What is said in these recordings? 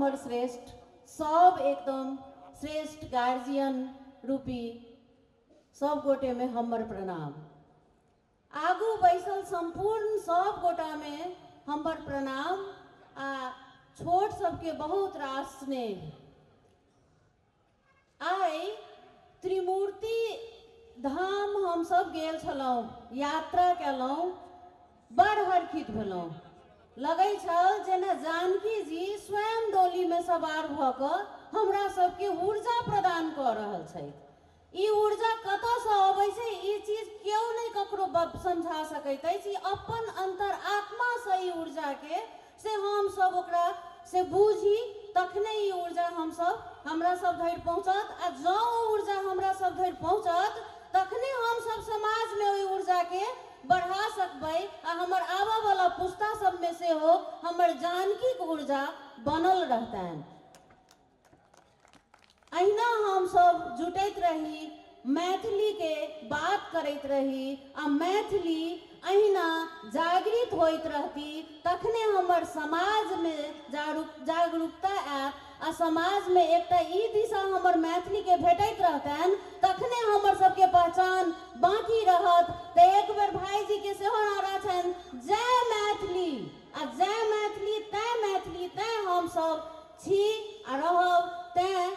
हमर श्रेष्ठ, सब एकदम श्रेष्ठ गार्जियन रूपी सब गोटे में हमर प्रणाम। आगू बैसल संपूर्ण सब गोटा में हमर प्रणाम आ छोट सबके बहुत रास स्नेह। आइ त्रिमूर्ति धाम हम सब गेल छलहुँ, यात्रा केलहुँ, बड़ हर्षित भेलहुँ। लगै छल जेना जानकी जी स्वयं डोलीमे सवार भऽ कऽ हमरा सबके ऊर्जा प्रदान कऽ रहल छथि। ई ऊर्जा कतऽसँ अबै छै, ई चीज केओ नहि ककरो समझा सकैत अछि। ई अपन अंतरात्मासँ ई ऊर्जाके से हमसब ओकरा से बूझी तखने ई ऊर्जा हमसब हमरा सब धरि पहुँचत, आ जँ ओ ऊर्जा हमरा सब धरि पहुँचत तखने हमसब समाजमे ओहि ऊर्जाके बढ़ा सकबै आ हमर आबऽवला पुस्ता सबमे सेहो हमर जानकीके ऊर्जा बनल रहतनि। अहिना हमसब जुटैत रही, मैथिलीके बात करैत रही आ मैथिली अहिना जागृत होइत रहती, तखने हमर समाजमे जागरूकता आयत आ समाजमे एकटा ई दिशा हमर मैथिलीके भेटैत रहतनि, तखने हमर सबके पहचान बाँकी रहत। तऽ एक बेर भाईजीके सेहो नारा छनि जय मैथिली, आ जय मैथिली तैं मैथिली तैं हमसब छी आ रहब। तैं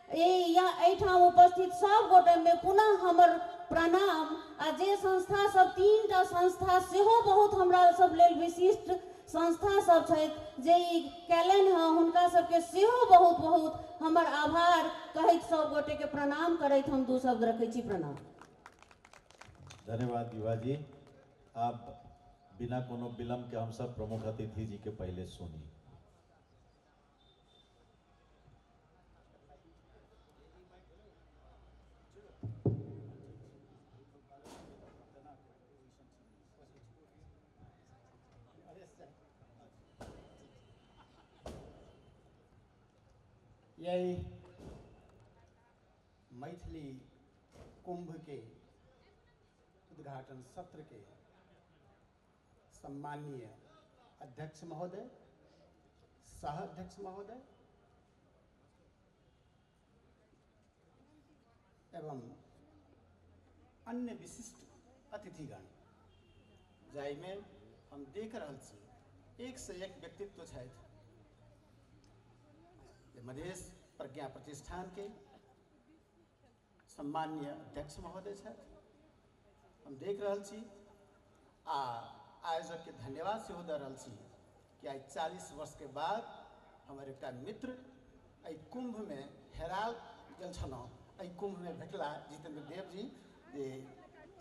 एहिठाम उपस्थित सब गोटेमे पुनः हमर प्रणाम। आ जे संस्था सब, 3टा संस्था सेहो बहुत हमरा सब लेल विशिष्ट संस्था सब छथि जे ई कयलनि हँ, हुनका सबके सेहो बहुत बहुत हमर आभार कहैत सब गोटेके प्रणाम करैत हम 2 शब्द रखै छी। प्रणाम। धन्यवाद विभा जी। आप बिना कोनो विलम्ब के हम सब प्रमुख अतिथि जी के पहले सुनी। यही मैथिली कुंभ के उद्घाटन सत्र के सम्माननीय अध्यक्ष महोदय, सह अध्यक्ष महोदय एवं अन्य विशिष्ट अतिथिगण, जाहिमे हम देख रहल छी एक से एक व्यक्तित्व छथि। मधेश प्रज्ञा प्रतिष्ठान के सम्माननीय अध्यक्ष महोदय छथि, हम देख रहल छी आ आयोजक के धन्यवाद सेहो दऽ रहल छी कि आइ 40 वर्ष के बाद हमर एकटा मित्र एहि कुंभ में हेराल गेल छलहुँ, एहि कुंभ में भेटला जितेंद्र देव जी, जे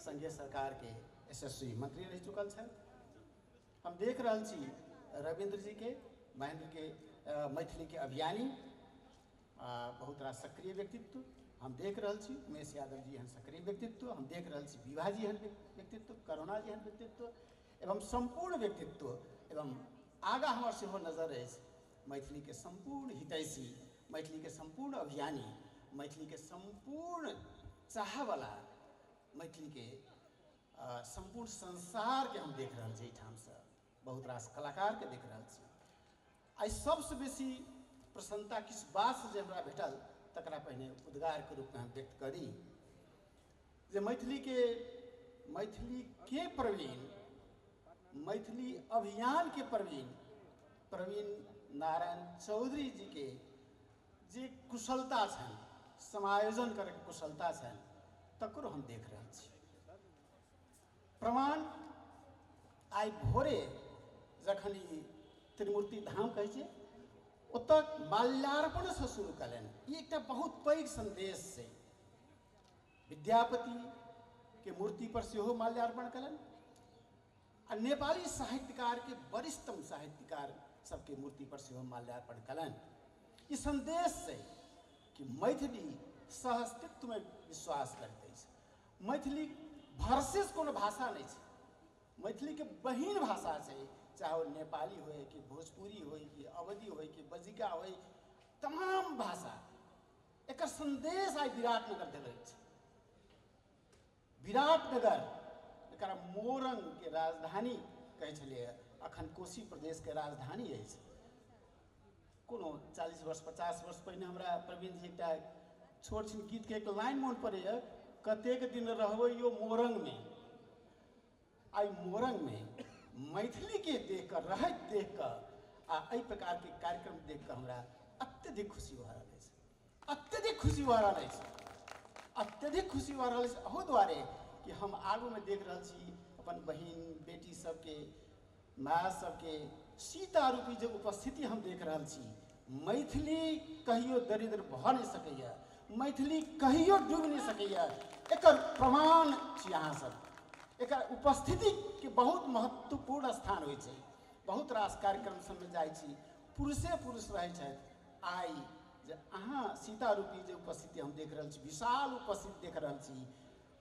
संघीय सरकार के यशस्वी मंत्री रहि चुकल छथि। हम देख रहल छी रविन्द्र जी के, महेंद्र के, मैथिली के अभियानी, बहुत रास सक्रिय व्यक्तित्व हम देख रहल छी। उमेश यादव जी एहन सक्रिय व्यक्तित्व हम देख रहल छी, विभा जी एहन व्यक्तित्व, करुणा जी एहन व्यक्तित्व एवं सम्पूर्ण व्यक्तित्व एवं आगाँ हमर सेहो नजर अछि मैथिली के सम्पूर्ण हितैषी, मैथिली के सम्पूर्ण अभियानी, मैथिली के सम्पूर्ण चाहवला, मैथिली के सम्पूर्ण संसार के हम देख रहल छी। एहिठामसँ बहुत रास कलाकार के देख रहल छी। आइ सबसँ बेसी प्रसन्नता किछु बातसँ जे हमरा भेटल तकरा पहिने उद्गारके रूपमे हम व्यक्त करी जे मैथिली के प्रवीण, मैथिली अभियान के प्रवीण, प्रवीण नारायण चौधरी जी के जे कुशलता छनि, समायोजन करैके कुशलता छनि, तकरो हम देख रहल छी। प्रमाण आइ भोरे जखन ई त्रिमूर्ति धाम कहै छै ओतऽ माल्यार्पणसँ शुरू कयलनि। ई एकटा बहुत पैघ सन्देश छै। विद्यापति के मूर्ति पर सेहो माल्यार्पण कयलनि आ नेपाली साहित्यकार के वरिष्ठतम साहित्यकार सबके मूर्ति पर सेहो माल्यार्पण कयलनि। ई सन्देश छै कि मैथिली सहअस्तित्वमे विश्वास करैत अछि। मैथिली भरसेस कोनो भाषा नहि छै, मैथिलीके बहिन भाषा छै, चाहे ओ नेपाली होय कि भोजपुरी होय कि अवधी होय कि बज्जिका होय, तमाम भाषा। एकर सन्देश आइ विराटनगर देलक अछि। विराटनगर एकरा मोरंगके राजधानी कहै छलियै, अखन कोशी प्रदेशके राजधानी अछि। कोनो 40 वर्ष 50 वर्ष पहिने हमरा प्रवीण जी एकटा छोट छिन गीतके एक लाइन मोन पड़ैए, कतेक दिन रहबै यो मोरंगमे। आइ मोरंगमे मैथिलीके देख कऽ, रहैत देख कऽ आ एहि प्रकारके कार्यक्रम देख कऽ हमरा अत्यधिक खुशी भऽ रहल अछि, अत्यधिक खुशी भऽ रहल अछि, अत्यधिक खुशी भऽ रहल अछि। अहू दुआरे कि हम आगूमे देख रहल छी अपन बहिन बेटी सबके, माय सबके सीता रूपी जे उपस्थिति हम देख रहल छी। मैथिली कहियो दरिद्र भऽ नहि सकैए, मैथिली कहियो डूबि नहि सकैए, एकर प्रमाण छी अहाँ सब। एकर उपस्थितिके बहुत महत्वपूर्ण स्थान होइ छै। बहुत रास कार्यक्रम सबमे जाइ छी, पुरुषे पुरुष रहै छथि। आइ जे अहाँ सीता रूपी जे उपस्थिति हम देख रहल छी, विशाल उपस्थिति देख रहल छी,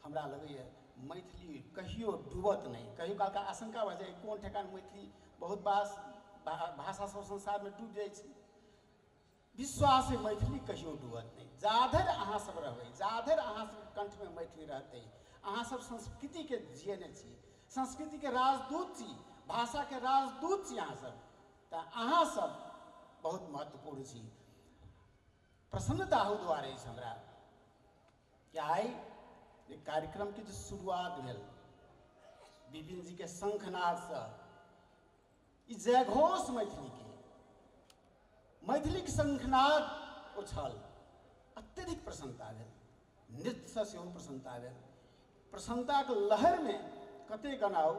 हमरा लगैए मैथिली कहियो डूबत नहि। कहियो कालके आशंका भऽ जाय कोन ठेकान मैथिली बहुत बास भाषा सब संसारमे डूबि जाइ छै। विश्वास है मैथिली कहियो डूबत नहि। जाधरि अहाँ सब रहबै, जाधरि अहाँ सब कंठमे मैथिली रहतै, अहाँ सब संस्कृतिके जियने छी, संस्कृतिके राजदूत छी, भाषाके राजदूत छी अहाँ सब, तऽ अहाँ सब बहुत महत्वपूर्ण छी। प्रसन्नता अहू दुआरे अछि हमरा कि आइ जे कार्यक्रमके जे शुरुआत भेल विपिन जीके शंखनादसँ, ई जयघोष मैथिलीके, मैथिलीके शंखनाद ओ छल। अत्यधिक प्रसन्नता भेल, नृत्यसँ सेहो प्रसन्नता भेल। प्रसन्नताके लहरमे कते गनाउ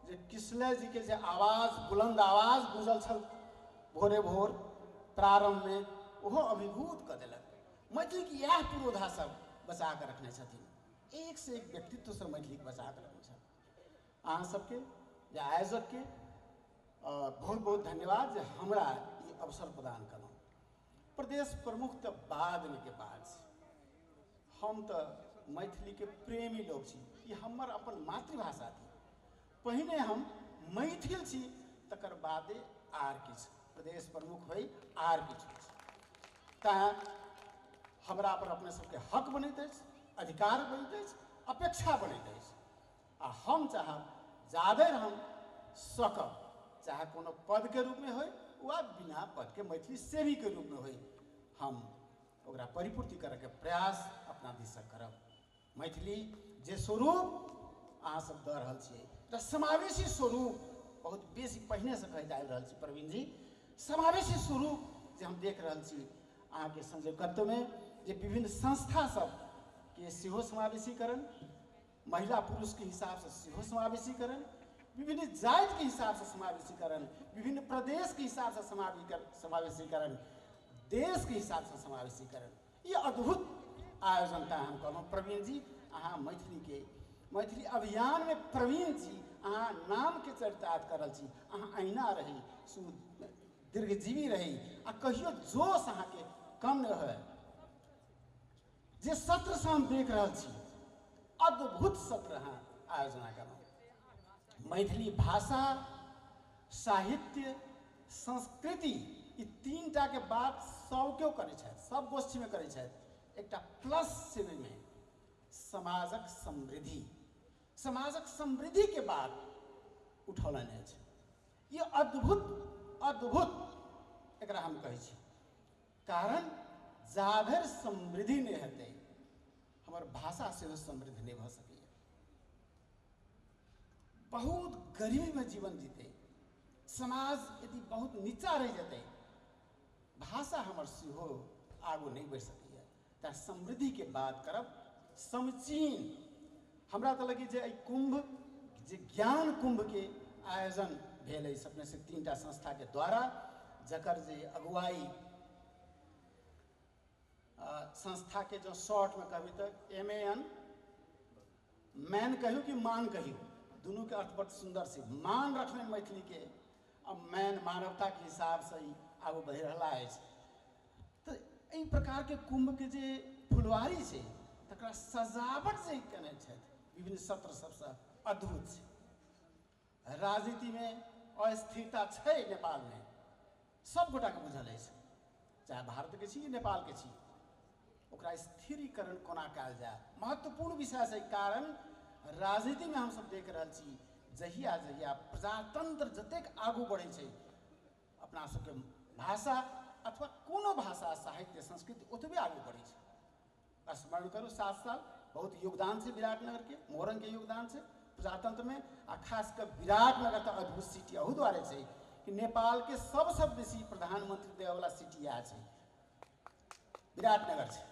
जे किसलय जीके जे आवाज, बुलंद आवाज गूँजल छल भोरे भोर प्रारम्भमे, ओहो अभिभूत कऽ देलक। मैथिलीके इएह पुरोधा सब बचा कऽ रखने छथिन, एक से एक व्यक्तित्व सब मैथिलीके बचा कऽ रखने छथिन। अहाँ सबके जे आयोजकके बहुत बहुत धन्यवाद जे हमरा ई अवसर प्रदान केलहुँ। प्रदेश प्रमुख तऽ बादमे के बात छै, हम तऽ मैथिलीके प्रेमी लोक छी, ई हमर अपन मातृभाषा थी। पहिने हम मैथिल छी, तकर बादे आर किछु प्रदेश प्रमुख होइ आर किछु होइ। तैँ हमरा पर अपने सबके हक बनैत अछि, अधिकार बनैत अछि, अपेक्षा बनैत अछि। आ हम चाहब जाधरि हम सकब, चाहे कोनो पदके रूपमे होइ वा बिना पदके मैथिली सेवीके रूपमे होइ, हम ओकरा परिपूर्ति करैके प्रयास अपना दिससँ करब। मैथिली जे स्वरूप अहाँ सब दऽ रहल छियै, एकटा समावेशी स्वरूप, बहुत बेसी पहिनेसँ कहैत आबि रहल छी प्रवीण जी, समावेशी स्वरूप जे हम देख रहल छी अहाँके संयोजकत्वमे, जे विभिन्न संस्था सबके सेहो समावेशीकरण, महिला पुरुषके हिसाबसँ सेहो समावेशीकरण, विभिन्न जातिके हिसाबसँ समावेशीकरण, विभिन्न प्रदेशके हिसाबसँ समावेशीकरण, देशके हिसाबसँ समावेशीकरण, ई अद्भुत आयोजन। तैँ हम कहलहुँ प्रवीण जी, अहाँ मैथिलीके, मैथिली अभियानमे प्रवीण जी अहाँ नामके चरितार्थ कर रहल छी। अहाँ अहिना रही, दीर्घजीवी रही आ कहियो जोश अहाँके कम नहि होय। जे सत्रसँ हम देख रहल छी, अद्भुत सत्र अहाँ आयोजना केलहुँ। मैथिली भाषा, साहित्य, संस्कृति, ई तीनटा के बात सब केओ करै छथि, सब गोष्ठीमे करै छथि। एकटा प्लस छै ओहिमे, समाजक समृद्धि, समाजक समृद्धिके बात उठौलनि अछि। ई अद्भुत अद्भुत एकरा हम कहै छी, कारण जाधरि समृद्धि नहि हेतै हमर भाषा सेहो समृद्ध नहि भऽ सकैए। बहुत गरीबीमे जीवन जीतै समाज यदि बहुत नीचा रहि जेतै, भाषा हमर सेहो आगू नहि बढ़ि सकैए। तैँ समृद्धिके बात करब समीचीन। हमरा तऽ लगै जे एहि कुंभ, जे ज्ञान कुंभके आयोजन भेल अछि अपने से तीनटा संस्थाके द्वारा, जकर जे अगुवाई संस्थाके जो शॉर्टमे कहबै तऽ MAN, man कहियौ कि मान कहियौ, दुनूके अर्थ बड़ सुन्दर छै। मान रखलनि मैथिलीके, आ मैन मानवताके हिसाबसँ ई आगू बढ़ि रहला अछि। तऽ एहि प्रकारके कुंभके जे फुलवारी छै तकरा सजावट जे केने छथि विभिन्न सत्र सबसँ अद्भुत छै। राजनीतिमे अस्थिरता छै नेपालमे, सब गोटाके बुझल अछि, चाहे भारतके छी नेपालके छी, ओकरा स्थिरीकरण कोना कयल जाय महत्वपूर्ण विषय छै। कारण राजनीतिमे हमसब देख रहल छी जहिया जहिया प्रजातंत्र जतेक आगू बढ़ै छै, अपना सबके भाषा अथवा कोनो भाषा साहित्य संस्कृति ओतबे आगू बढ़ै छै। स्मरण करू 7 साल बहुत योगदान छै विराटनगर के, मोरंग के योगदान छै प्रजातंत्र में, आ खास कऽ विराटनगर तऽ अद्भुत सिटी अहू दुआरे छै कि नेपाल के सबसँ बेसी प्रधानमंत्री देवला सिटी इएह छै, विराटनगर छै।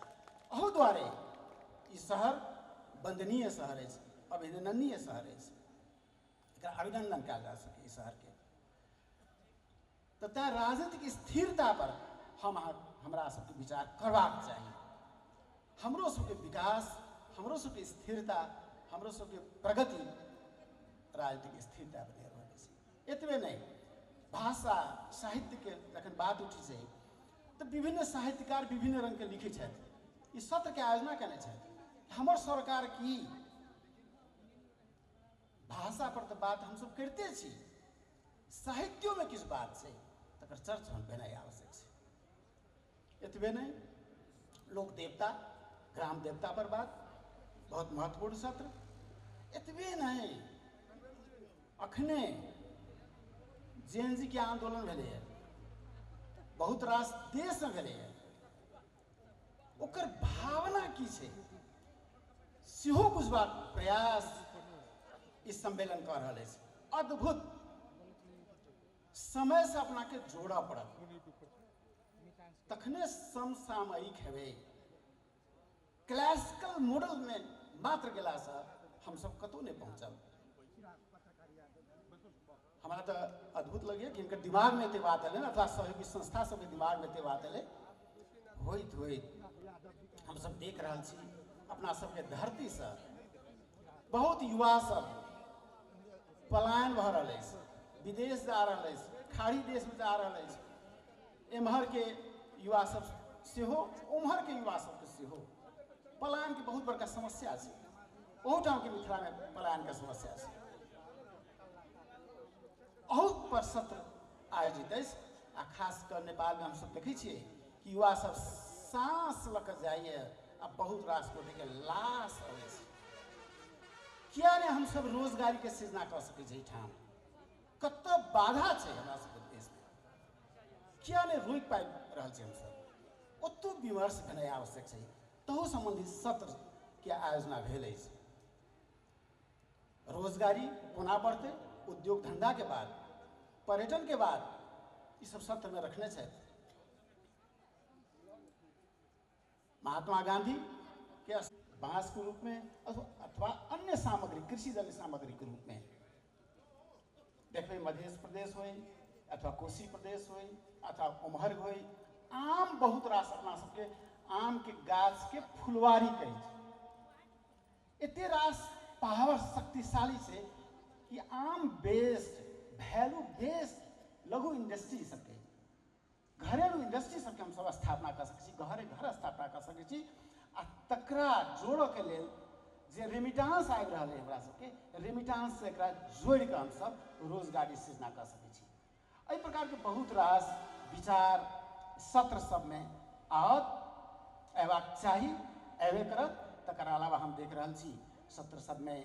अहू दुआरे ई शहर वंदनीय शहर अछि, अभिनंदनीय शहर अछि, एकरा अभिनंदन कयल जा सकै ई शहरके। तऽ तैँ राजनीतिक स्थिरता पर हम हमरा सबके विचार करबाक चाही। हमरो सबके विकास, हमरो सबके स्थिरता, हमरो सबके प्रगति राजनीतिक स्थिरता पर निर्भर अछि। एतबे नहि, भाषा साहित्यके जखन बात उठै छै तऽ विभिन्न साहित्यकार विभिन्न रङ्गके लिखै छथि। ई सत्रके आयोजना केने छथि। हमर सरकार की भाषा पर तऽ बात हमसब करिते छी, साहित्योमे किछु बात छै तकर चर्चा भेनाइ आवश्यक छै। एतबे नहि, लोक देवता ग्राम देवता पर बात बहुत महत्वपूर्ण सत्र। एतबे नहि, अखने जेएनजी के आंदोलन भेलैए, बहुत रास देशमे भेलैए, ओकर भावना की छै सेहो बुझबाक प्रयास ई सम्मेलन कऽ रहल अछि। अद्भुत समय से अपना के जोड़ऽ पड़त तखने समसामयिक हेबै। क्लासिकल मॉडल में मात्र गेलासँ हमसब कतहु नहि पहुँचब। हमरा तऽ अद्भुत लगैए कि हिनकर दिमागमे एते बात एलै अथवा सहयोगी संस्था सबके दिमागमे एते बात एलै। होइत होइत हमसब देख रहल छी अपना सबके धरतीसँ बहुत युवा सब पलायन भऽ रहल अछि, विदेश जा रहल अछि, खाड़ी देशमे जा रहल अछि। एम्हरके युवा सब सेहो, ओम्हरके युवा सबके सेहो पलायनके बहुत बड़का समस्या छै। ओहूठामके मिथिलामे पलायनके समस्या छै। अहू पर सत्र आयोजित अछि। आ खास कऽ नेपालमे हमसब देखै छियै कि युवा सब साँस लऽ कऽ जाइए आ बहुत रास गोटेके लाश अबै छै। किया नहि हमसब रोजगारीके सृजना कऽ सकै छी एहिठाम? कतऽ बाधा छै हमरा सबके देशमे? किया नहि रोकि पाबि रहल छी हमसब? ओतौ विमर्श भेनाइ आवश्यक छै। तहू सम्बन्धी सत्रके आयोजना भेल अछि। रोजगारी कोना बढ़तै, उद्योग धंधाके बाद, पर्यटनके बाद, ई सब सत्रमे रखने छथि। महात्मा गांधी के बांस के रूप में अथवा अन्य सामग्री, कृषिजन्य सामग्री के रूप में देखबै मध्य प्रदेश होइ अथवा कोसी प्रदेश होइ अथवा उम्हर होइ, आम बहुत रास अपना सबके आम के गाछ के फुलवारी कहै छै। एते रास पावर शक्तिशाली छै कि आम बेस्ड, वैल्यू बेस्ड लघु इंडस्ट्री सबके, घरेलू इंडस्ट्री सबके हमसब स्थापना कऽ सकै छी, घरे घर स्थापना कऽ सकै छी। आ तकरा जोड़ऽके लेल जे रेमिटांस आबि रहल है हमरा सबके, रेमिटांस से एकरा जोड़ि कऽ हमसब रोजगारी सृजना कऽ सकै छी। एहि प्रकारके बहुत रास विचार सत्र सबमे आओत, अयबाक चाही, अयबे करत। तकर अलावा हम देख रहल छी सत्र सबमे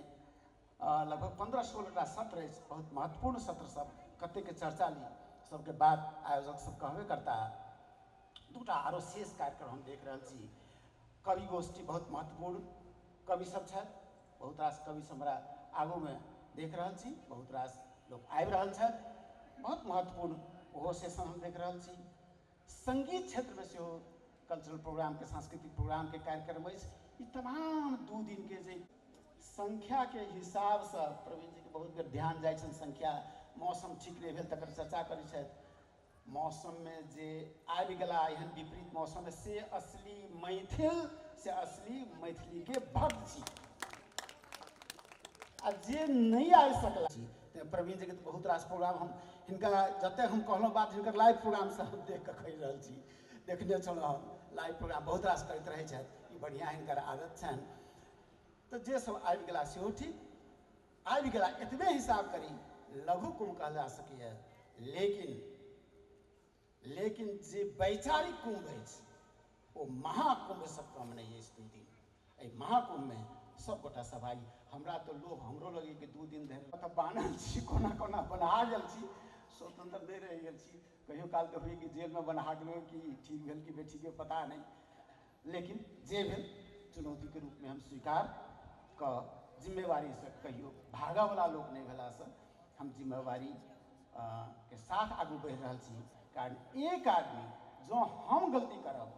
लगभग 15-16 टा सत्र अछि, बहुत महत्वपूर्ण सत्र सब, कतेकके चर्चा ली सबके बात आयोजक सब कहबे करता। दूटा आरो शेष कार्यक्रम हम देख रहल छी। कवि गोष्ठी बहुत महत्वपूर्ण कवि सब छथि, बहुत रास कवि सब हमरा आगूमे देख रहल छी, बहुत रास लोक आबि रहल छथि, बहुत महत्वपूर्ण ओहो सेशन हम देख रहल छी। संगीत क्षेत्रमे सेहो कल्चरल प्रोग्रामके, सांस्कृतिक प्रोग्रामके कार्यक्रम अछि। ई तमाम 2 दिनके जे संख्याके हिसाबसँ प्रवीण जीके बहुत बेर ध्यान जाइ छनि संख्या, मौसम ठीक नहि भेल तकर चर्चा करै छथि। मौसममे जे आबि गेला एहन विपरीत मौसममे, से असली मैथिल, से असली मैथिलीके भक्त छी। आ जे नहि आबि सकला छी तऽ प्रवीण जीके बहुत रास प्रोग्राम हम हिनका जतेक हम कहलहुँ बात हिनकर लाइव प्रोग्रामसँ हम देख कऽ कहि रहल छी, देखने छलहुँ हम लाइव प्रोग्राम बहुत रास करैत रहै छथि, ई बढ़िआँ हिनकर आदत छनि। तऽ जे सब आबि गेला सेहो ठीक आबि गेला, एतबे हिसाब करी लघु कुंभ कहल जा सकैए। लेकिन लेकिन जे वैचारिक कुंभ अछि ओ महाकुंभसँ कम नहि अछि। 2 दिन एहि महाकुंभमे सब गोटा सहभागी। हमरा तऽ लोभ हमरो लगैए कि 2 दिन धरि तऽ बान्हल छी, कोना कोना बन्हा गेल छी, स्वतंत्र नहि रहि गेल छी। कहियो काल तऽ होइए कि जेलमे बन्हा गेलहुँ, कि ठीक भेल कि बेठीक भेल पता नहि, लेकिन जे भेल चुनौतीके रूपमे हम स्वीकार कऽ जिम्मेवारीसँ कहियो भागयवला लोक नहि भेलासँ हम जिम्मेवारी के साथ आगू बढ़ि रहल छी। कारण एक आदमी जँ हम गलती करब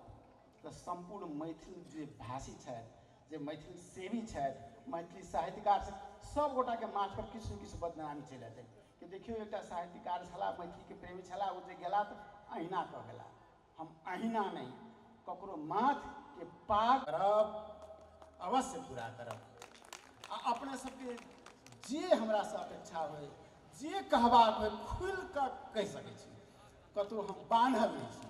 तऽ सम्पूर्ण मैथिल जे भाषी छथि, जे मैथिल सेवी छथि, मैथिली साहित्यकार छथि, सब गोटाके माथ पर किछु ने किछु बदनामी चलि अयतै कि देखियौ एकटा साहित्यकार छलाह, मैथिलीके प्रेमी छलाह, ओ जे गेला तऽ अहिना कऽ गेला। हम अहिना नहि ककरो माथके पाग करब, अवश्य पूरा करब। आ अपने सबके जे हमरासँ अपेक्षा होइ, जे कहबाक होइ, खुलि कऽ कहि सकै छी, कतहु हम बान्हल नहि छी।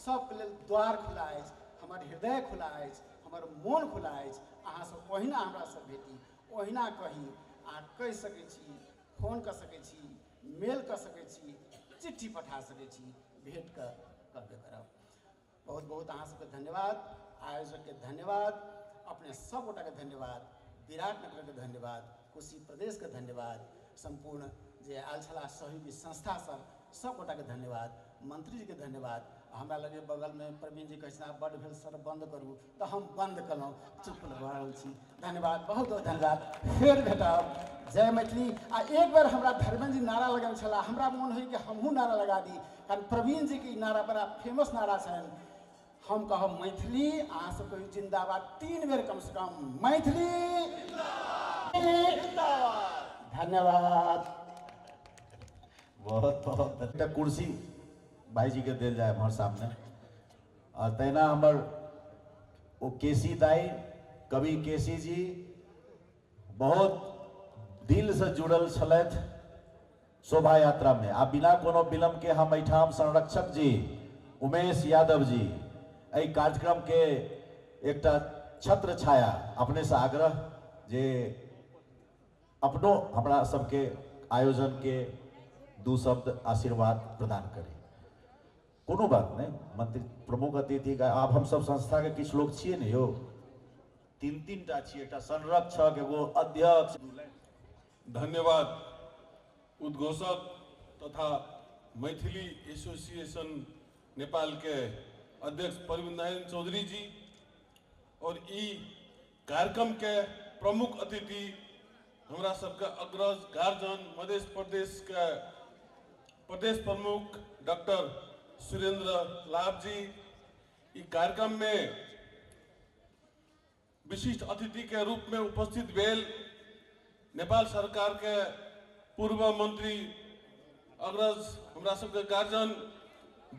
सबके लेल द्वार खुला अछि, हमर हृदय खुला अछि, हमर मोन खुला अछि। अहाँ सब ओहिना हमरासँ भेटी, ओहिना कही, अहाँ कहि सकै छी, फोन कऽ सकै छी, मेल कऽ सकै छी, चिट्ठी पठा सकै छी, भेट कऽ करबे करब। बहुत बहुत अहाँ सबके धन्यवाद, आयोजकके धन्यवाद, अपने सब गोटाके धन्यवाद, विराटनगरके धन्यवाद, कोशी प्रदेशके धन्यवाद, सम्पूर्ण जे आयल छलाह सहयोगी संस्था सब, सब गोटाके धन्यवाद, मंत्रीजीके धन्यवाद। हमरा लगे बगलमे प्रवीण जी कहै छथिन बड्ड भेल सर बंद करू, तऽ हम बंद कयलहुँ, चुप भऽ रहल छी। धन्यवाद, बहुत बहुत धन्यवाद, फेर भेटब। जय मैथिली। आ एक बेर हमरा धर्मेंद्र जी नारा लगल छलाह, हमरा मोन होइ कि हमहूँ नारा लगा दी, कारण प्रवीण जीके ई नारा बड़ा फेमस नारा छनि। हम कहब मैथिली, अहाँ सब कहू जिंदाबाद 3 बेर कम से कम, मैथिली जिंदाबाद। धन्यवाद। बहुत बहुत एकटा कुर्सी भाईजी के देल जाए हमारे सामने। और तहिना हमर ओ केसी दाई, कवि केसी जी बहुत दिल से जुड़ल छलथि शोभा यात्रा में। आ बिना कोनो विलंब के हम एहिठाम संरक्षक जी उमेश यादव जी एहि कार्यक्रम के एकटा छत्र छाया अपने से आग्रह जे अपनो हमरा सबके आयोजन के 2 शब्द आशीर्वाद प्रदान करी। कोनो बात नहीं, मंत्री प्रमुख अतिथि का आब हम सब संस्था के किछु लोग छियै ने यौ, 3-3 टा छियै, एकटा संरक्षक, एगो अध्यक्ष। धन्यवाद उद्घोषक तथा मैथिली एसोसिएशन नेपाल के अध्यक्ष प्रवीण नारायण चौधरी जी और ई कार्यक्रम के प्रमुख अतिथि हमरा सबके अग्रज गार्जन मध्य प्रदेश के प्रदेश प्रमुख डॉक्टर सुरेंद्र लाभ जी। ई कार्यक्रम में विशिष्ट अतिथि के रूप में उपस्थित भेल नेपाल सरकार के पूर्व मंत्री अग्रज हमरा सबके गार्जन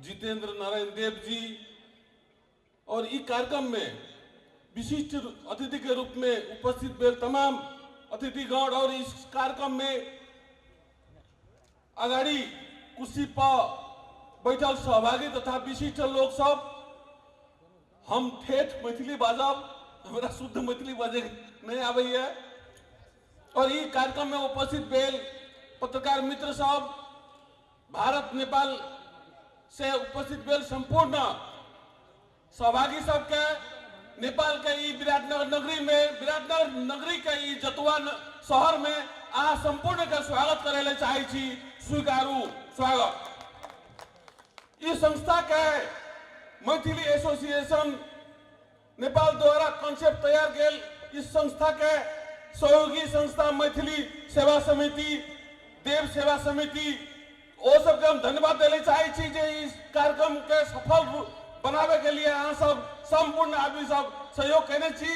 जितेंद्र नारायण देव जी और ई कार्यक्रम में विशिष्ट अतिथि के रूप में उपस्थित भेल तमाम अतिथिगण और इस कार्यक्रम में अगाडि कुर्सी पर बैठल सहभागी तथा विशिष्ट लोग सब, हम ठेठ मैथिली बाजब, हमरा शुद्ध मैथिली बाजे नहीं आबैया। और ई कार्यक्रम में उपस्थित भेल पत्रकार मित्र सब, भारत नेपाल से उपस्थित भेल संपूर्ण सहभागी सबके नेपाल के ई विराटनगर नगरी में, विराटनगर नगरी के ई जतुआ शहर में अहाँ संपूर्ण के स्वागत करे ले चाहे छी, स्वीकारू स्वागत। ई संस्था के मैथिली एसोसिएशन नेपाल द्वारा कॉन्सेप्ट तैयार गेल। इस संस्था के सहयोगी संस्था मैथिली सेवा समिति, देव सेवा समिति, ओ सबके हम धन्यवाद देले चाहे छी जे इस कार्यक्रम के सफल बनावे के लिए अहाँ सब संपूर्ण आदमी सब सहयोग केने छी।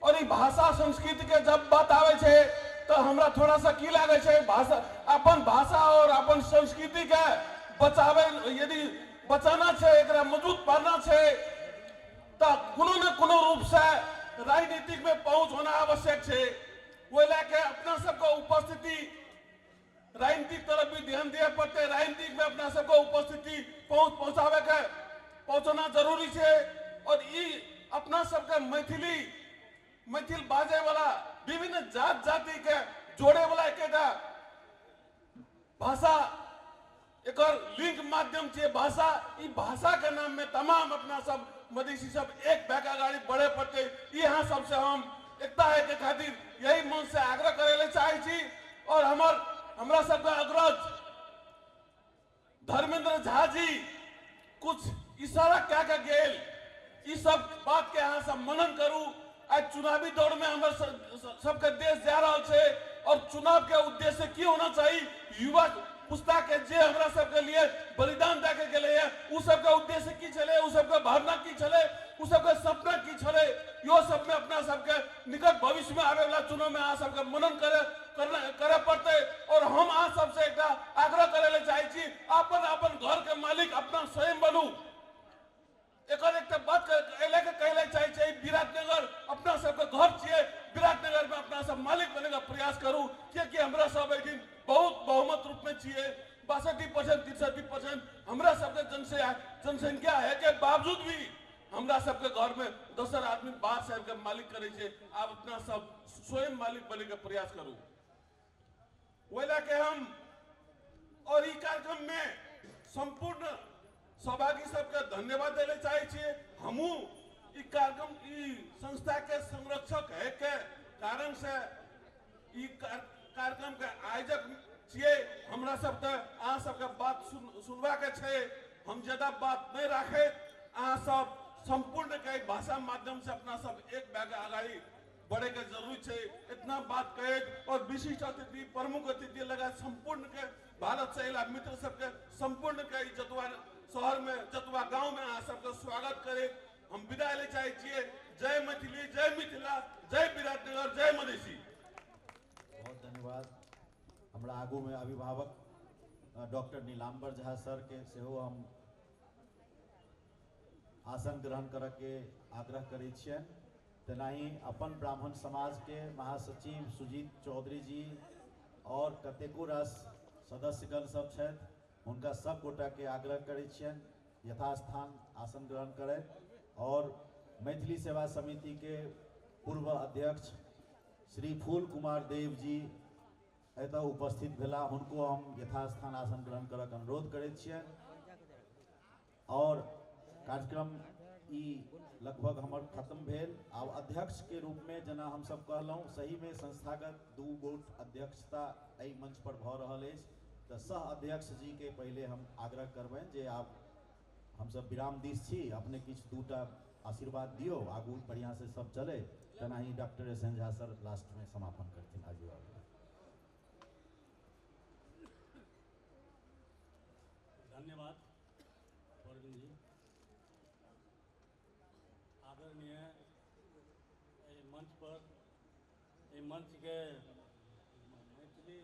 और ई भाषा संस्कृति के जब बात आवे छे तो हमरा थोड़ा सा की लागे छे, भाषा अपन भाषा और अपन संस्कृति के बचावे, यदि बचाना छे, एकरा मजबूत पाना छे तो कोनो न कोनो रूप से राजनीतिक में पहुंच होना आवश्यक छे। ओहि लए के अपना सबके उपस्थिति राजनीतिक तरफ भी ध्यान दिए पड़ते, राजनीतिक में अपना सबके उपस्थिति पहुंचावे के पहुंचाना जरूरी छे। और ई अपना सबके मैथिली मैथिल बाजे वाला विभिन्न जात जाति के जोड़े वाला एकेटा भाषा, एकर लिंक माध्यम छे भाषा। ई भाषा के नाम में तमाम अपना सब मधेसी सब एक बैग अगाडि बढ़े पड़ते। यहाँ सबसे हम एकता है के खातिर यही मन से आग्रह करे ले चाहे छी। और हमरा सबके अग्रज धर्मेंद्र झा जी कुछ इशारा कए के गेल। ई सब बात के अहाँ सब मनन करू। आइ चुनावी दौड़ में हमर सबके देश जा रहल छै और चुनाव के उद्देश्य की होना चाही, युवा पुस्ता के जे हमरा सबके लिए बलिदान दए के गेलै है उ सबके उद्देश्य की छलै, उ सबके भावना की छलै, उ सबके सपना की छलै, यो सब में अपना सबके निकट भविष्य में आबे वाला चुनाव में अहाँ सबके मनन करे करे पड़तै। और हम अहाँ सबसे एकटा आग्रह करे ले चाहै छी, अपन अपन घर के मालिक अपना स्वयं बनू। एकर एकटा बात एहि लए के कहै लए चाहै छियै, विराटनगर अपना सबके घर छियै, विराटनगर में अपना सब मालिक बने के प्रयास करू, कियाकि हमरा सब एहिठाम बहुत बहुमत रूप में छियै। 62% 63% हमरा सबके जनसंख्या है के बावजूद भी हमरा सबके घर में दोसर आदमी बाहर से आबि के मालिक करै छै। आब अपना सब स्वयं मालिक बने के प्रयास करू। ओहि लए के हम और ई कार्यक्रम में संपूर्ण सहभागी सबके धन्यवाद दै लए चाहै छियै। हमहूँ ई कार्यक्रम ई संस्था के संरक्षक है के कारण से ई कार्यक्रम के आयोजक छियै। हमरा सब तऽ अहाँ सबके बात सुनबाके छै, हम ज्यादा बात नहीं राखे। अहाँ सब संपूर्ण के भाषा माध्यम से अपना सब एक भए के अगाडि बढ़े के जरूरी छै। इतना बात कहे और विशिष्ट अतिथि प्रमुख अतिथि लगा संपूर्ण के भारत से अयला मित्र सबके संपूर्ण के जतुआ शहर में जतुआ गांव में अहाँ सबके स्वागत करे हम विदा ले चाहै छियै। जय मैथिली, जय मिथिला, जय विराटनगर, जय मधेसी। बहुत धन्यवाद। हमरा आगू में अभिभावक डॉक्टर नीलाम्बर झा सर के सेहो हम आसन ग्रहण करऽ के आग्रह करै छियनि। तेनाही अपन ब्राह्मण समाज के महासचिव सुजीत चौधरी जी और कतेको रास सदस्यगण सब छथि, हुनका सब गोटा के आग्रह करै छियनि यथास्थान आसन ग्रहण करथि। और मैथिली सेवा समिति के पूर्व अध्यक्ष श्री फूल कुमार देव जी एतऽ उपस्थित भेला, हुनको हम यथास्थान आसन ग्रहण करऽ के अनुरोध करै छियनि। और कार्यक्रम ई लगभग हमर खत्म भेल। आब अध्यक्ष के रूप में जेना हम सब कहलहुँ, सही में संस्थागत दू गोट अध्यक्षता एहि मंच पर भऽ रहल अछि, तऽ सह अध्यक्ष जी के पहिले हम आग्रह करबनि जे आब हमसब विराम दिस छी, अपने किछु दूटा आशीर्वाद दियौ, आगू बढ़िआँ से सब चले। तेनाही doctor S N Jha sir last में समापन करथिन। आगू आगू धन्यवाद प्रवीण जी। आदरणीय एहि मंच पर एहि मंच के मैथिली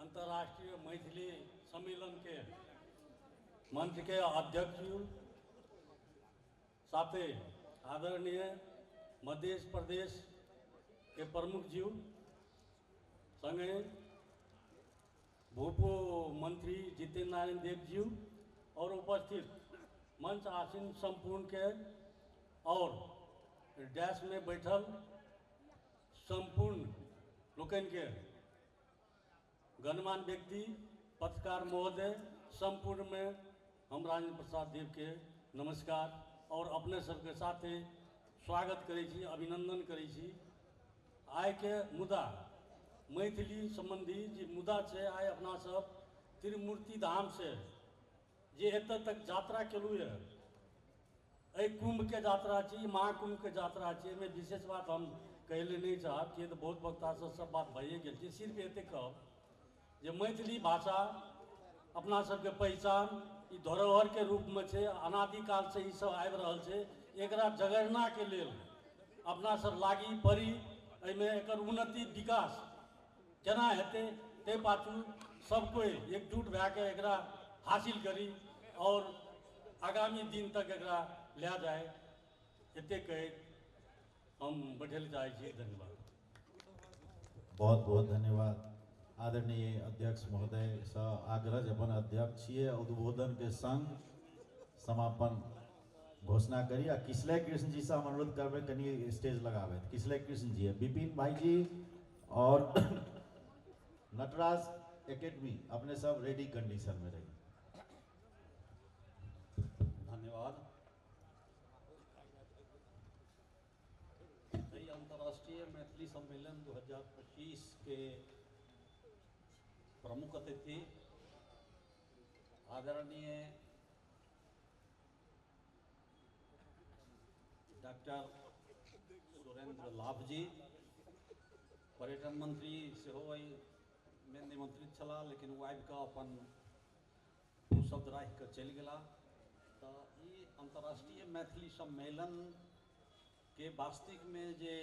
अंतर्राष्ट्रीय मैथिली सम्मेलन के मंच के अध्यक्ष साथे आदरणीय मध्य प्रदेश के प्रमुख जीव संगे भूपो मंत्री जितेंद्र नारायण देव जी और उपस्थित मंच आसीन संपूर्ण के और डैश में बैठल संपूर्ण लोकनि के गणमान्य व्यक्ति पत्रकार महोदय संपूर्ण में हम राजेंद्र प्रसाद देव के नमस्कार और अपने सबके साथे स्वागत करै छी, अभिनंदन करै छी। आइ के मुद्दा मैथिली संबंधी जे मुद्दा छै, आइ अपना सब त्रिमूर्ति धाम से जे एतऽ तक यात्रा केलहुँ यऽ, एहि कुंभ के यात्रा छी, महाकुंभ के यात्रा छी। एहिमे विशेष बात हम कहै लए नहि चाहब, किए तऽ बहुत वक्ता से सब बात भइए गेल छै। सिर्फ एतेक कहब जे मैथिली भाषा अपना सबके पहचान ई धरोहर के रूप में छै, अनादिकाल से ई सब आबि रहल छै। एकरा जगरना के लेल अपना सब लागी पड़ी, एहिमे एकर उन्नति विकास केना हेतै ताहि पाछू सब कोइ एकजुट भए के एकरा हासिल करी और आगामी दिन तक एकरा लए जाय, एतेक कहैत हम बैठै लए चाहै छी। धन्यवाद। बहुत बहुत धन्यवाद आदरणीय अध्यक्ष महोदय सँ आग्रह जे अपन अध्यक्षीय उद्बोधन के संग समापन घोषणा करी। आ किसलय कृष्ण जी से हम अनुरोध करबै कनि स्टेज लगाबै। किसलय कृष्ण जी, विपिन भाई जी और नटराज एकेडमी अपने सब रेडी कंडीशन में रही। धन्यवाद। एहि अंतर्राष्ट्रीय मैथिली सम्मेलन 2025 के प्रमुख अतिथि आदरणीय डॉक्टर सुरेंद्र लाभ जी, पर्यटन मंत्री सेहो एहिमे निमंत्रित छलाह, लेकिन ओ आबि कऽ अपन दू शब्द राखि कऽ चलि गेलाह। तऽ ई अंतर्राष्ट्रीय मैथिली सम्मेलन के वास्तविकमे जे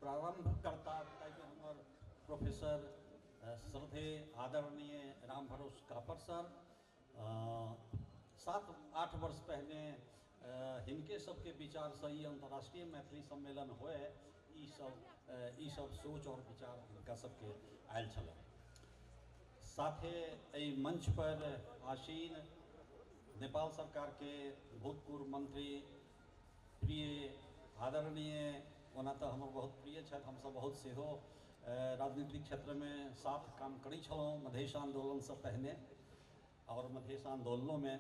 प्रारंभकर्ता ताहिमे हमर प्रोफेसर श्रद्धेय आदरणीय राम भरोस कापर सर 7-8 वर्ष पहिने हिनके सबके विचारसँ ई अंतर्राष्ट्रीय मैथिली सम्मेलन होए, ई सब सोच और विचार हिनका सबके आयल छलनि। साथे एहि मंच पर आसीन नेपाल सरकार के भूतपूर्व मंत्री, प्रिय आदरणीय, ओना तऽ हमर बहुत प्रिय छथि, हमसब बहुत सेहो राजनीतिक क्षेत्रमे साथ काम करै छलहुँ मधेश आन्दोलनसँ पहिने और मधेश आन्दोलनोमे,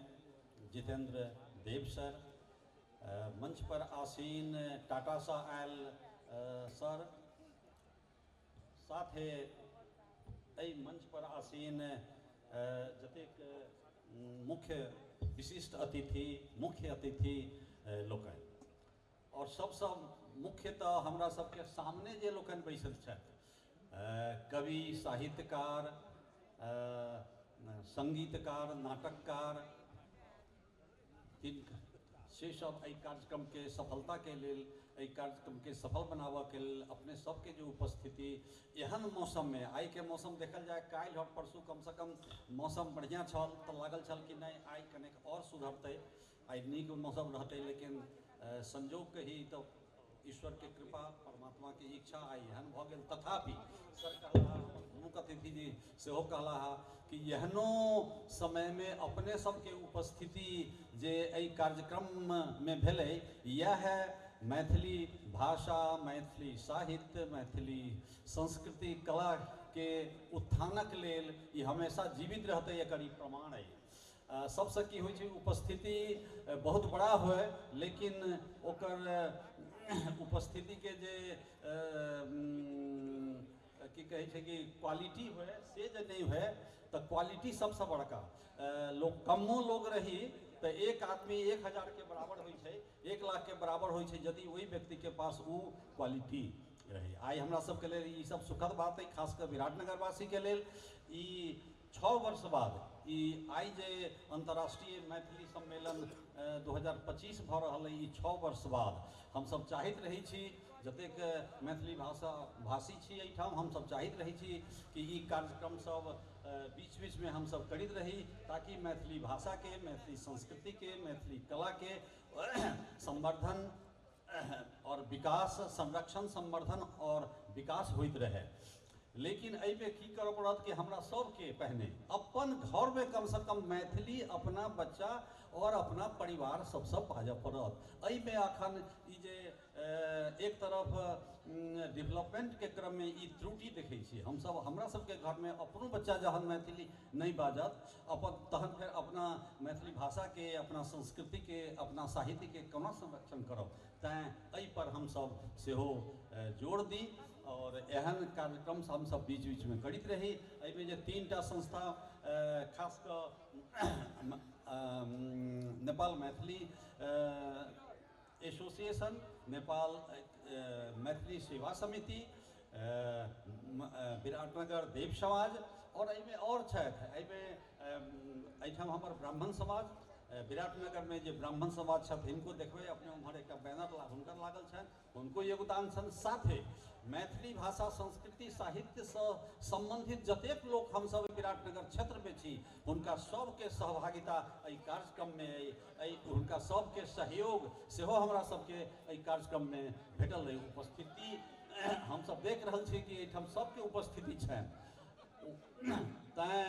जितेंद्र देव सर, मंच पर आसीन टाटासँ आयल सर, साथे एहि मंच पर आसीन जतेक मुख्य विशिष्ट अतिथि, मुख्य अतिथि लोकनि और सबसँ मुख्यतः हमरा सबके सामने जे लोकनि बैसल छथि, कवि, साहित्यकार, संगीतकार, नाटककार, तिनका से सब एहि कार्यक्रमके सफलताके लेल, एहि कार्यक्रमके सफल बनाबऽके लेल अपने सबके जे उपस्थिति एहन मौसममे, आइके मौसम देखल जाय, काल्हि और परसू कमसँ कम मौसम बढ़िआँ छल तऽ लागल छल कि नहि, आइ कनेक आओर सुधरतै, आइ नीक मौसम रहतै, लेकिन संजोग कही तऽ ईश्वरके कृपा, परमात्माके इच्छा, आइ एहन भऽ गेल। तथापि सर कहला, मुख्य अतिथि जी सेहो कहला कि एहनो समयमे अपने सबके उपस्थिति जे एहि कार्यक्रममे भेलै, इएह मैथिली भाषा, मैथिली साहित्य, मैथिली संस्कृति, कलाके उत्थानक लेल ई हमेशा जीवित रहतै, एकर ई प्रमाण अइ। सबसँ की होइ छै, उपस्थिति बहुत बड़ा होय, लेकिन ओकर उपस्थितिके जे की कहै छै कि क्वालिटी होय, से जे नहि होय तऽ क्वालिटी सबसँ बड़का। लोक कमो लोग रही तऽ एक आदमी 1000के बराबर होइ छै, 1 लाखके बराबर होइ छै, यदि ओहि व्यक्तिके पास ओ क्वालिटी रहै। आइ हमरा सबके लेल ई सब सुखद बात अइ, खास कऽ विराटनगरवासीके लेल। ई 6 वर्ष बाद ई आइ जे अंतर्राष्ट्रीय मैथिली सम्मेलन 2025 भऽ रहल अइ, ई 6 वर्ष बाद हमसब चाहैत रहै छी, जतेक मैथिली भाषा भाषी छी एहिठाम, हमसब चाहैत रहै छी कि ई कार्यक्रम सब बीच बीचमे हमसब करैत रही, ताकि मैथिली भाषाके, मैथिली संस्कृतिके, मैथिली कलाके संवर्धन और विकास, संरक्षण, संवर्धन और विकास होइत रहै। लेकिन एहिमे की करऽ पड़त कि हमरा सबके पहिने अपन घरमे कमसँ कम मैथिली अपना बच्चा और अपना परिवार सबसँ बाजऽ पड़त। एहिमे अखन ई जे एक तरफ डेवलपमेंटके क्रममे ई त्रुटि देखै छी हमसब। हमरा सबके घरमे अपनो बच्चा जहन मैथिली नहि बाजत अपन, तहन फेर अपना मैथिली भाषाके, अपना संस्कृतिके, अपना साहित्यके कोना संरक्षण करब? तैँ एहिपर हमसब सेहो जोर दी और एहन कार्यक्रम हमसब बीच बीचमे करैत रही। एहिमे जे तीन टा संस्था, खास कऽ नेपाल मैथिली एसोसिएशन, नेपाल मैथिली सेवा समिति, विराटनगर देव समाज और एहिमे और छथि। एहिमे एहिठाम हमर ब्राह्मण समाज, विराटनगरमे जे ब्राह्मण समाज छथि, हिनको देखबै अपने, उम्हर एकटा बैनर हुनकर लागल छनि, हुनको योगदान छनि। साथे मैथिली भाषा, संस्कृति, साहित्यसँ सम्बन्धित जतेक लोक हमसब विराटनगर क्षेत्रमे छी, हुनका सबके सहभागिता एहि कार्यक्रममे अइ। एहि हुनका सबके सहयोग सेहो हमरा सबके एहि कार्यक्रममे भेटल अइ। उपस्थिति हमसब देख रहल छी कि एहिठाम सबके उपस्थिति छनि। तैँ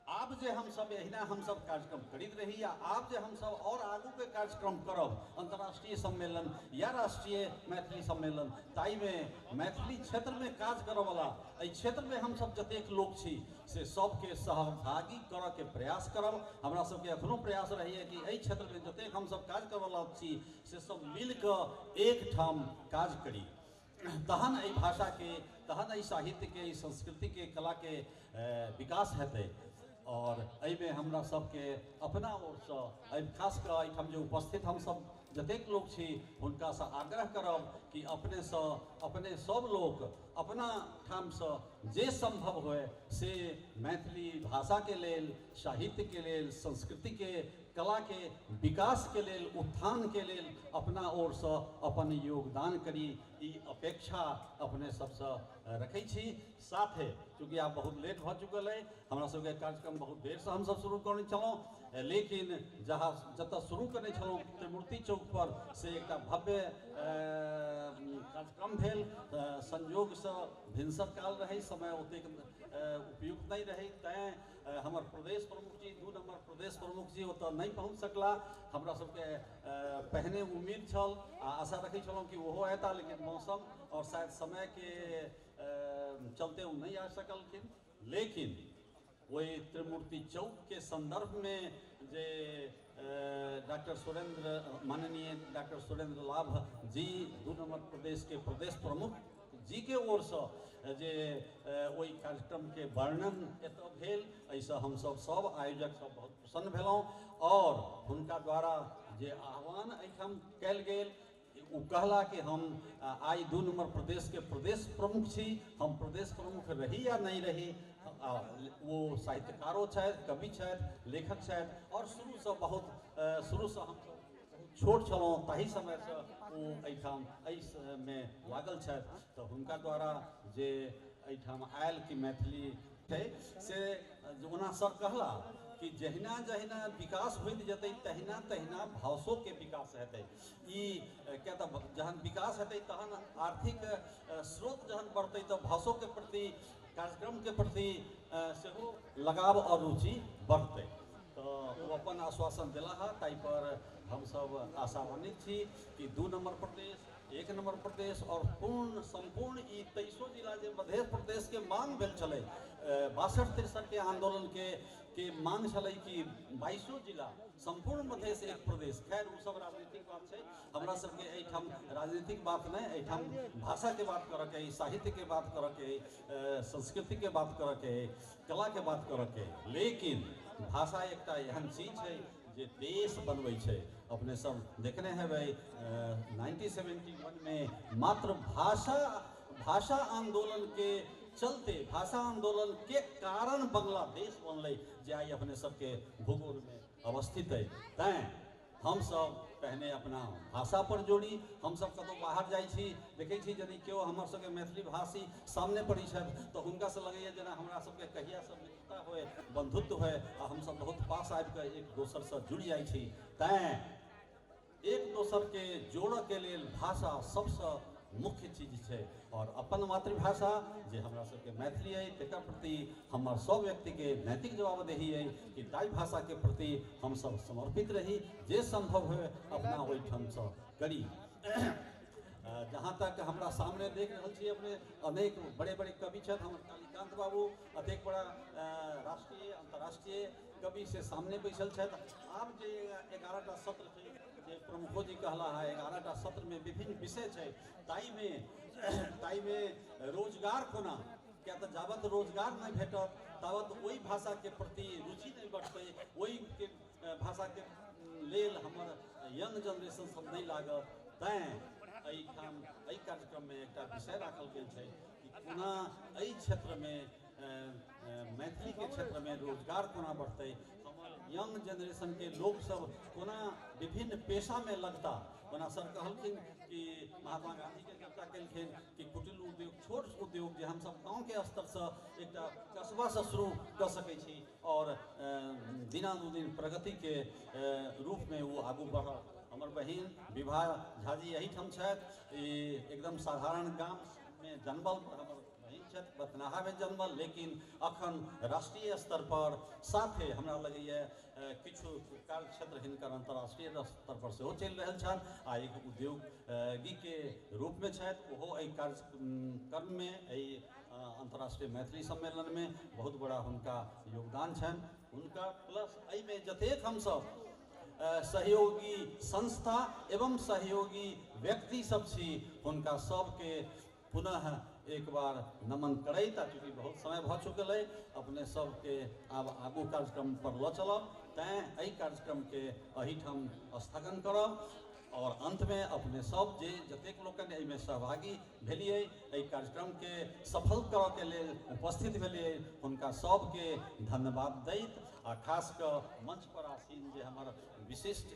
आब जे हमसब एहिना हमसब कार्यक्रम करैत रही आ आब जे हमसब और आगूके कार्यक्रम करब, अंतर्राष्ट्रीय सम्मेलन या राष्ट्रीय मैथिली सम्मेलन, ताहिमे मैथिली क्षेत्रमे काज करऽवला, एहि क्षेत्रमे हमसब जतेक लोक छी, से सबके सहभागी करऽके प्रयास करब। हमरा सबके एखनो प्रयास रहैए कि एहि क्षेत्रमे जतेक हमसब काज करऽवला छी, से सब मिलकऽ एकठाम काज करी, तहन एहि भाषाके, तहन एहि साहित्यके, एहि संस्कृतिके, कलाके विकास हेतै। आओर एहिमे हमरा सबके अपना ओरसँ एहि खास कऽ एहिठाम जे उपस्थित हमसब जतेक लोक छी हुनकासँ आग्रह करब कि अपनेसँ अपने सब लोक अपना ठामसँ जे सम्भव होय से मैथिली भाषाके लेल, साहित्यके लेल, संस्कृतिके, कलाके विकासके लेल, उत्थानके लेल अपना ओरसँ अपन योगदान करी, ई अपेक्षा अपने सबसँ रखै छी। साथे चूँकि आब बहुत लेट भऽ चुकल अइ, हमरा सबके कार्यक्रम बहुत देरसँ हमसब शुरू करने छलहुँ, लेकिन जहाँ जतऽ शुरू करने छलहुँ त्रिमूर्ति चौक पर से एकटा भव्य कार्यक्रम भेल। संयोगसँ भिनसर काल रहै, समय ओतेक उपयुक्त नहि रहै, तैँ हमर प्रदेश प्रमुख जी, 2 नंबर प्रदेश प्रमुख जी ओतऽ नहि पहुँच सकला। हमरा सबके पहिने उम्मीद छल आ आशा रखै छलहुँ कि ओहो अयता, लेकिन मौसम और शायद समयके चलते ओ नहि आ सकलखिन। लेकिन ओहि त्रिमूर्ति चौकके संदर्भमे जे डॉक्टर सुरेंद्र, माननीय डॉक्टर सुरेंद्र लाभ जी 2 नंबर प्रदेशके प्रदेश प्रमुख जी के ओरसँ जे ओहि कार्यक्रमके वर्णन एतऽ भेल, एहिसँ हमसब सब आयोजक सब बहुत प्रसन्न भेलहुँ। और हुनका द्वारा जे आह्वान एहिठाम कयल गेल, ओ कहला कि हम आइ 2 नंबर प्रदेश के प्रदेश प्रमुख छी, हम प्रदेश प्रमुख रही या नहीं रही, वो साहित्यकारो छथि, कवि छथि, लेखक छथि और शुरूसँ बहुत शुरूसँ हम छोट छलहुँ ताहि समयसँ ओ एहिठाम एहिमे लागल छथि। तऽ हुनका द्वारा जे एहिठाम आयल कि मैथिली छै से ओना सर कहला कि जहिना जहिना विकास होइत जेतै तहिना तहिना भाषोके विकास हेतै। ई किया तऽ जहन विकास हेतै तहन आर्थिक स्रोत जहन बढ़तै तऽ भाषोके प्रति, कार्यक्रमके प्रति सेहो लगाव और रुचि बढ़तै। तऽ ओ अपन आश्वासन देला हँ, ताहिपर हमसब आशान्वित छी कि 2 नंबर प्रदेश, 1 नंबर प्रदेश और पूर्ण सम्पूर्ण ई 23 जिला जे मध्य प्रदेशके मांग भेल छलै, 62-63 के आंदोलन के मांग छलै कि 22 जिला सम्पूर्ण मधेश एक प्रदेश। खैर ओ सब राजनीतिक बात छै, हमरा सबके एहिठाम राजनीतिक बात नहि, एहिठाम भाषाके बात करऽके अइ, साहित्यके बात करऽके अइ, संस्कृतिके बात करऽके अइ, कलाके बात करऽके अइ। लेकिन भाषा एकटा एहन चीज छै जे देश बनबै छै। अपने सब देखने हेबै 1971 में मात्र भाषा आंदोलन के चलते, भाषा आंदोलन के कारण बांग्लादेश बनलै जे आइ अपने सबके भूगोल में अवस्थित है। तैँ हम सब पहिने अपना भाषा पर जोड़ी। हम सब कतौ बाहर जाइ छी, देखै छी यदि केओ हमर सबके मैथिली भाषी सामने पड़ै छथि तऽ हुनकासँ लगैए जेना हमरा सबके कहियासँ मित्रता होए, बंधुत्व होए आ हमसब बहुत पास आबिकऽ एक दोसरसँ जुड़ि जाइ छी। तैँ एक दोसरके जोड़ऽके लेल भाषा सबसँ मुख्य चीज छै और अपन मातृभाषा जे हमरा सबके मैथिली अइ तकर प्रति हमर सब व्यक्तिके नैतिक जवाबदेही अइ कि ताहि भाषाके प्रति हमसब समर्पित रही, जे सम्भव होय अपना ओहिठामसँ करी। जहाँ तक हमरा सामने देख रहल छी अपने अनेक बड़े बड़े कवि छथि, हमर कालीकान्त बाबू अतेक बड़ा राष्ट्रीय अंतर्राष्ट्रीय कवि से सामने बैसल छथि। आब जे 11टा सत्र छै जे प्रमुखो जी कहला है, 11टा सत्र में विभिन्न विषय छै, ताहिमे रोजगार कोना, किया तऽ जाबत रोजगार नहि भेटत ताबत ओहि भाषाके प्रति रुचि नहि बढ़तै, ओहिके भाषाके लेल हमर यंग जनरेशन सब नहि लागत। तैँ एहिठाम एहि कार्यक्रममे एकटा विषय राखल गेल छै कि कोना एहि क्षेत्रमे मैथिलीके क्षेत्रमे रोजगार कोना बढ़तै, हमर यंग जनरेशनके लोकसब कोना विभिन्न पेशामे लगता। ओना सर कहलखिन कि महात्मा गांधीके चर्चा केलखिन कि कुटिर उद्योग, छोट उद्योग जे हमसब गाँवके स्तरसँ एकटा कस्बासँ शुरू कऽ सकै छी और दिनानुदिन प्रगतिके रूपमे ओ आगू बढ़त। हमर बहिन विभा झाजी एहिठाम छथि, ई एकदम साधारण गाममे जन्मल हमर बहिन छथि, बथनाहामे जन्मल, लेकिन अखन राष्ट्रीय स्तर पर साथे हमरा लगैए किछु कार्य क्षेत्र हिनकर अंतर्राष्ट्रीय स्तर पर सेहो चलि रहल छनि आ एक उद्योगीके रूपमे छथि। ओहो एहि कार्यक्रममे, एहि अंतर्राष्ट्रीय मैथिली सम्मेलनमे बहुत बड़ा हुनका योगदान छनि हुनका। प्लस एहिमे जतेक हमसब सहयोगी संस्था एवं सहयोगी व्यक्ति सब छी, हुनका सबके पुनः एक बार नमन करैत, आ चूँकि बहुत समय भऽ चुकल अइ, अपने सबके आब आगू कार्यक्रम पर लऽ चलब, तैँ एहि कार्यक्रमके एहिठाम स्थगन करब। और अंत में अपने सब जे जतेक लोकनि एहिमे सहभागी भेलियै, एहि कार्यक्रमके सफल करऽके लेल उपस्थित भेलियै, हुनका सबके धन्यवाद दैत, आ खास कऽ मंच पर आसीन जे हमर विशिष्ट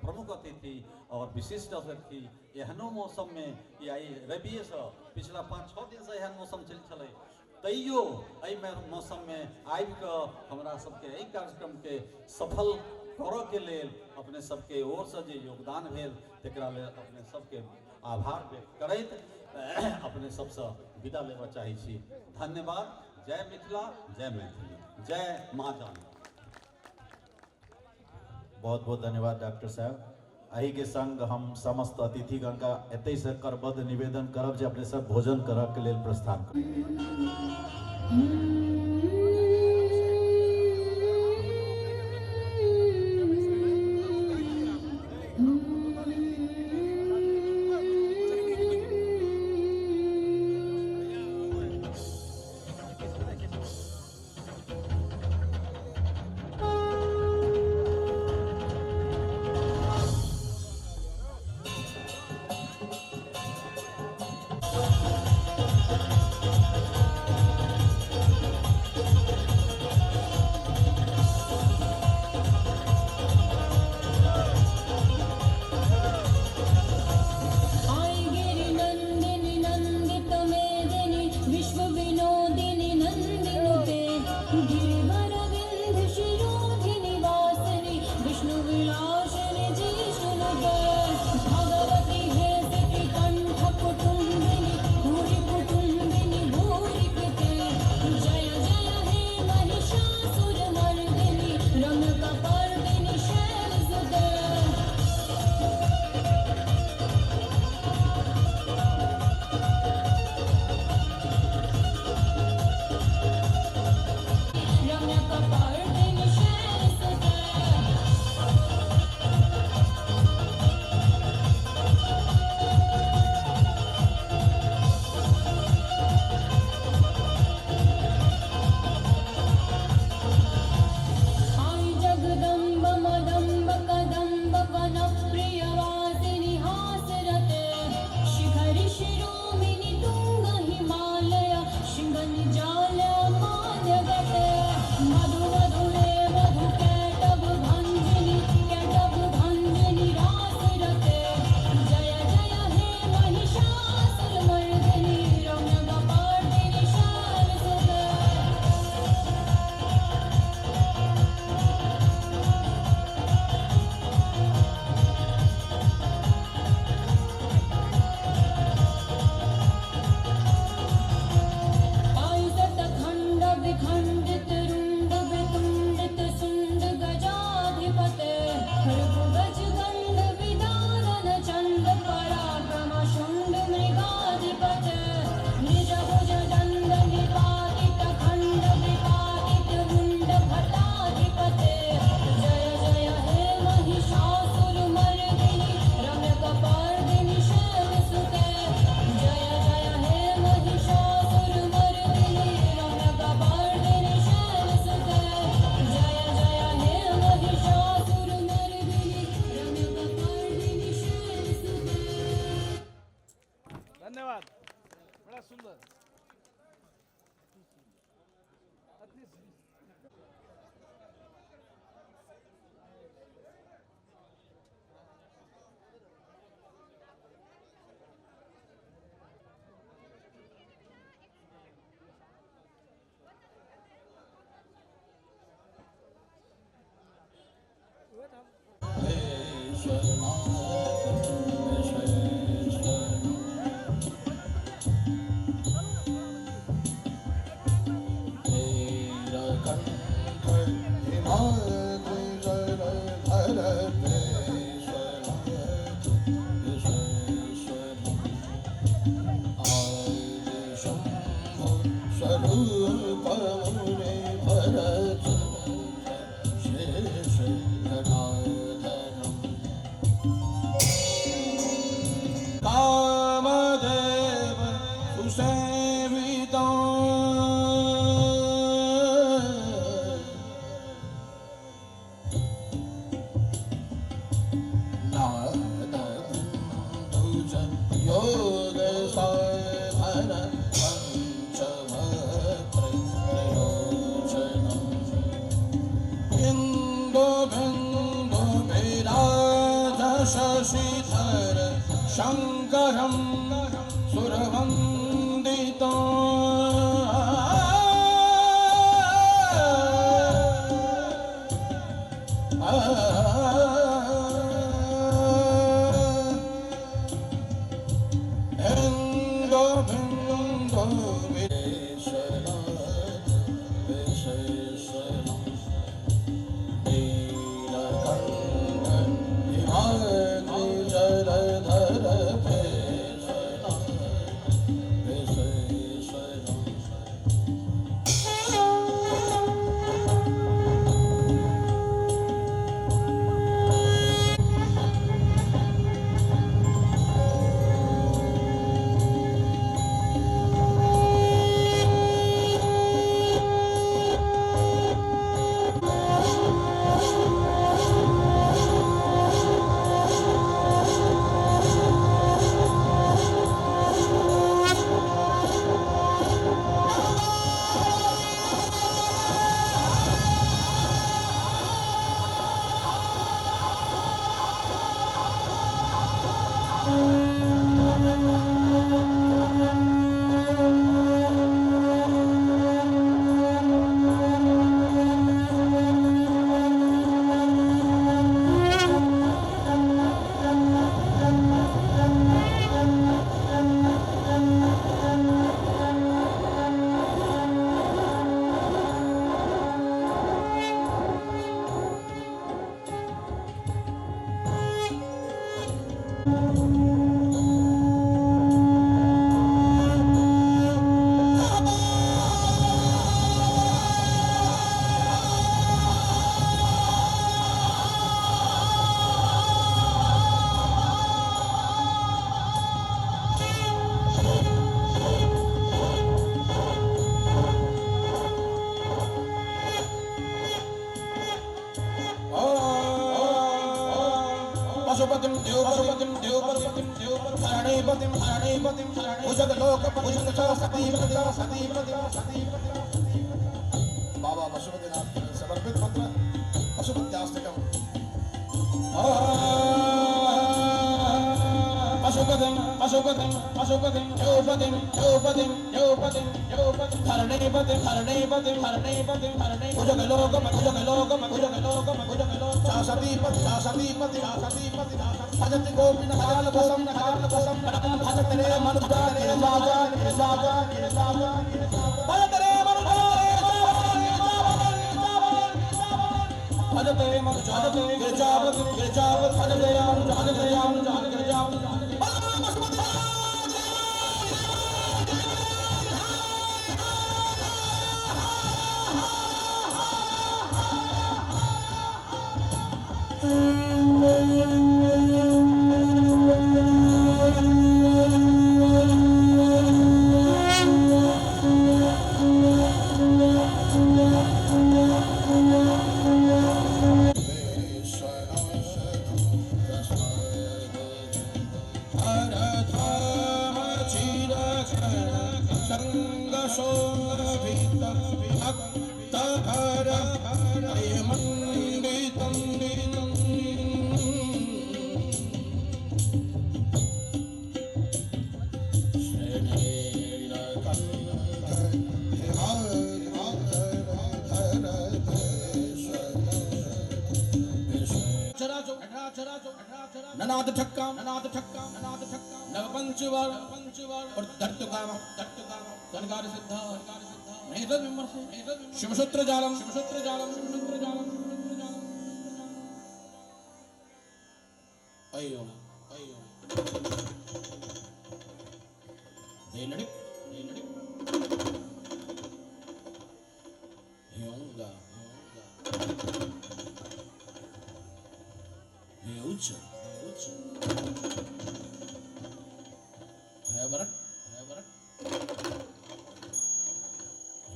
प्रमुख अतिथि और विशिष्ट अतिथि, एहनो मौसममे या ई रविएसँ पिछला 5-6 दिनसँ एहन मौसम चलि छलै, तैयो एहि मौसममे आबिकऽ हमरा सबके एहि कार्यक्रमके सफल करऽके लेल अपने सबके ओरसँ जे योगदान भेल तकरा लेल अपने सबके आभार व्यक्त करैत अपने सबसँ विदा लेबऽ चाहै छी। धन्यवाद। जय मिथिला, जय मैथिली, जय माँ जानकी। बहुत बहुत धन्यवाद डॉक्टर साहब। एहि के संग हम समस्त अतिथिगण का एतै से करबद्ध निवेदन करब जे अपने सब भोजन करऽ के लेल प्रस्थान करू। धन्यवाद, बड़ा सुंदर। अति योग साधन पंचभद्र त्रिलोचनम् बिन्दु बिन्दु विराज शशिधर शङ्करं सुरवन्दिता। बिन्दु बिन्दु विश्वनाथ विश्वेश्वरम् नीलकण्ठ हिमाद्रिजलधर विश्वनाथ विश्वेश्वरम्। पशुपतिं देवपतिं देवपतिं देवपतिं हरणीपतिं हरणीपतिं भुजगलोकपतिं च सतीपतिं सतीपतिं सतीपतिं। बाबा पशुपतिनाथ के समर्पित मंत्र पशुपत्याष्टकम। पशुपतिं पशुपतिं पशुपतिं देवपतिं देवपतिं देवपतिं देवपतिं हरणीपतिं हरणीपतिं हरणीपतिं हरणी भुजगलोकपतिं भुजगलोकपतिं भुजगलोकपतिं भुजगलोक सतीपति सतीपति सतीपति भजति गोपिन कालवसं कालवसं भजत रे मनुजा रे राजा रे राजा रे राजा भजत रे मनुजा रे भजत रे मनुजा गिरजावत गिरजावत भजत रे मनुजा गिरजावत गिरजावत। ननाद ठक्का ननाद ठक्का ननाद ठक्का नवपंचवार पंचवार और दत्तकाम दत्तकाम सरकार सिद्धा सरकार सिद्धा नहीं विमर्श शिवसूत्र जालम शिवसूत्र जालम शिवसूत्र जालम शिवसूत्र जालम। अयो अयो देलड़ी देलड़ी योंगा योंगा उच्च उच्च है बरक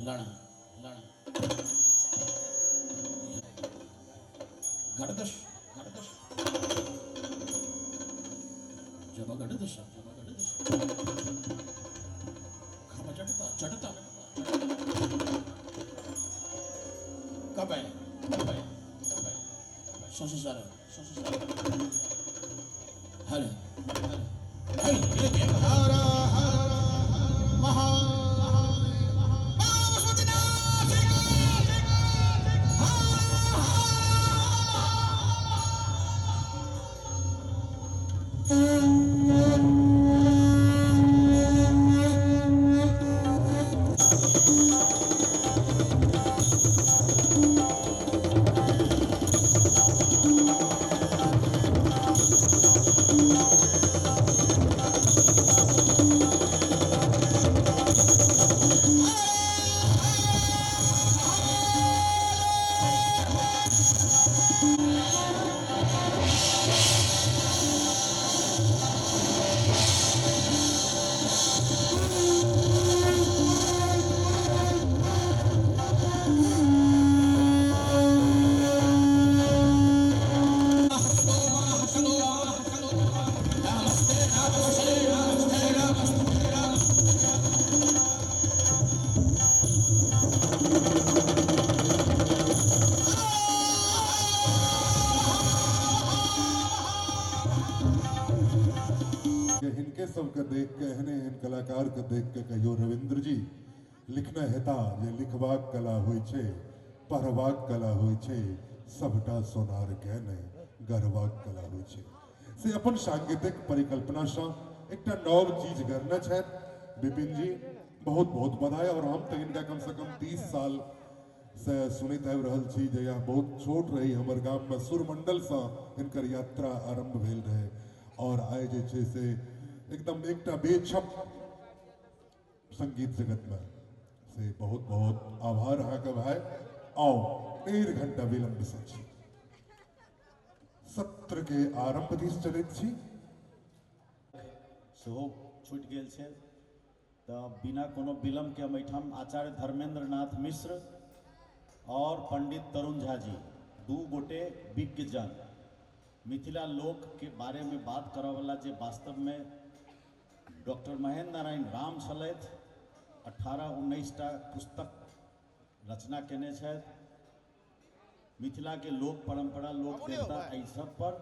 लण लण गर्दश गर्दश हिनके सबके देख के, एहने एहन कलाकार के देख के कहियो रविंद्र जी लिखने हेता जे लिखबाक कला होइ छै, पढ़बाक कला होइ छै, सबटा सोनार के नहि गढ़बाक कला होइ छै। से अपन सांगीतिक परिकल्पना सँ एकटा नव चीज गढ़ने छथि विपिन जी, बहुत बहुत बधाई। और हम तऽ हिनका कम से कम 30 साल से सुनैत आबि रहल छी, जहिया बहुत छोट रही हमर गाम में सुरमंडल सँ हिनकर यात्रा आरंभ भेल रहे और आइ जे छै से एकदम एकटा बेछप संगीत जगत में से बहुत बहुत आभार अहाँके भाई। आओ 1.5 घंटा विलंब से छी, सत्र के आरंभ दिस चलैत छी। सेहो छूटि गेल छै, तऽ बिना कोनो विलम्ब के हम एहिठाम आचार्य धर्मेंद्र नाथ मिश्र और पंडित तरुण झा जी दू गोटे विज्ञजन मिथिला लोक के बारे में बात करऽवला, जे वास्तव में डॉक्टर महेंद्र नारायण राम छलथि, 18-19 टा पुस्तक रचना केने छथि मिथिला के लोक परंपरा, लोक देवता, एहि सब पर।